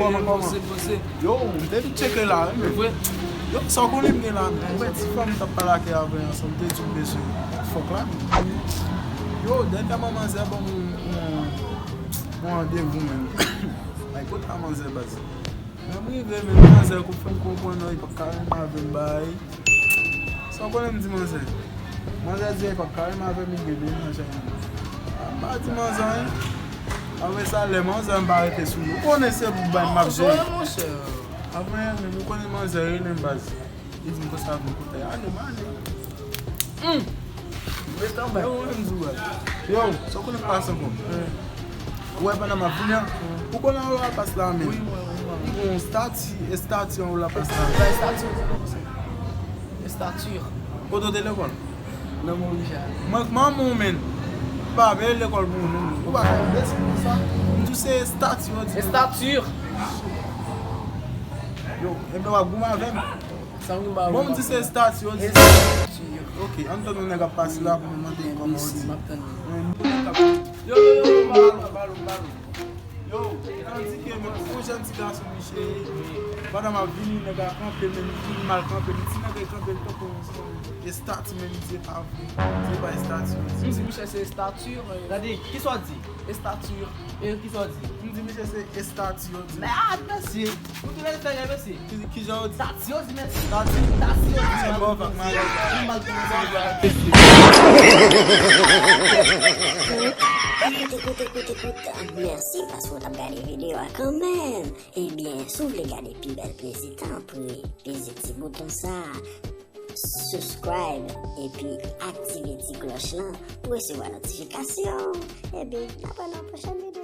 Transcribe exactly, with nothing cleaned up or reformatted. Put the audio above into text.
Kòman, kòman? Yo, m te vin tcheke la, wi, men. Yo, sa w konnen m gen la, men. Ou wè ti fanm m t ap pale ak avè ansanm, m te di w bezwen fòk la, men. Yo, dènyèman manzè ban m yon, yon, yon randevou, men. Ay, kote a manzè, baz? Lè m rive, men, manzè kou fè m konprann, non, li p ap ka renmen avè m, bay. Sa w konnen m di manzè? Manzè di li p ap ka renmen avè m, li gen de mennaj avè m. M pa di manzè anyen. Apre sa, lè manzè m pa rete sou li. Ou konnen se pou bay m ap jere. Apre, men ou konnen manzè rele m baz. Li di m konsa vin kote. Ale, m ale. Ret anba. Yo, mwen m di w, baz. Yo, sa w konnen k pase ankò? Ou wè pandan m ap vini an? Ou konnen anwo lapas la menm? Wi, mwen, mwen, mwen. Li gen yon estati, estati anwo lapas la. Estati, estati. Kote w te lekòl? Nan Morisha. Mwen k manman w, menn. Pa veye lekòl pou ou, non. Ou pa ka enbesil konsa. M di w se estati yo di. Estati. Yo, enben w ap goumen avè m. Sa m goumen avè w. Bon, m di se estati yo di. Estati. Ok, ann tann yon nèg ap pase la pou nou mande kòman yo di. M ap tann li. Yo, yo, yo, yo, balo, balo, balo. Yo, tandike, men, yon jèn ti gason, misye, pandan m ap vini, nèg la kanpe, men, li mal kanpe, li ti nèg la kanpe, li tankou yon, yon estati, men li di e pa vre, li di e pa estati, yo di. M di misye se estati, men. Gade, kisa w di? Estati. E kisa w di? M di misye se estati, yo di. Men, ah, mesye, ou tounen estati, mesye. Ki, ki jan w di? Tati, yo di, mesye. Tati? Tati, yo di. Bon, fòk m ale. M mal tounen. Koute, koute, koute, koute. Mèsi paske w t ap gade videyo a kanmenm. Ebyen, si w vle gade pi bèl plezi, tanpri, peze ti bouton sa a, subscribe, epi aktive ti klòch lan pou w resevwa notifikasyon. Ebyen, n ap wè nan pwochèn videyo.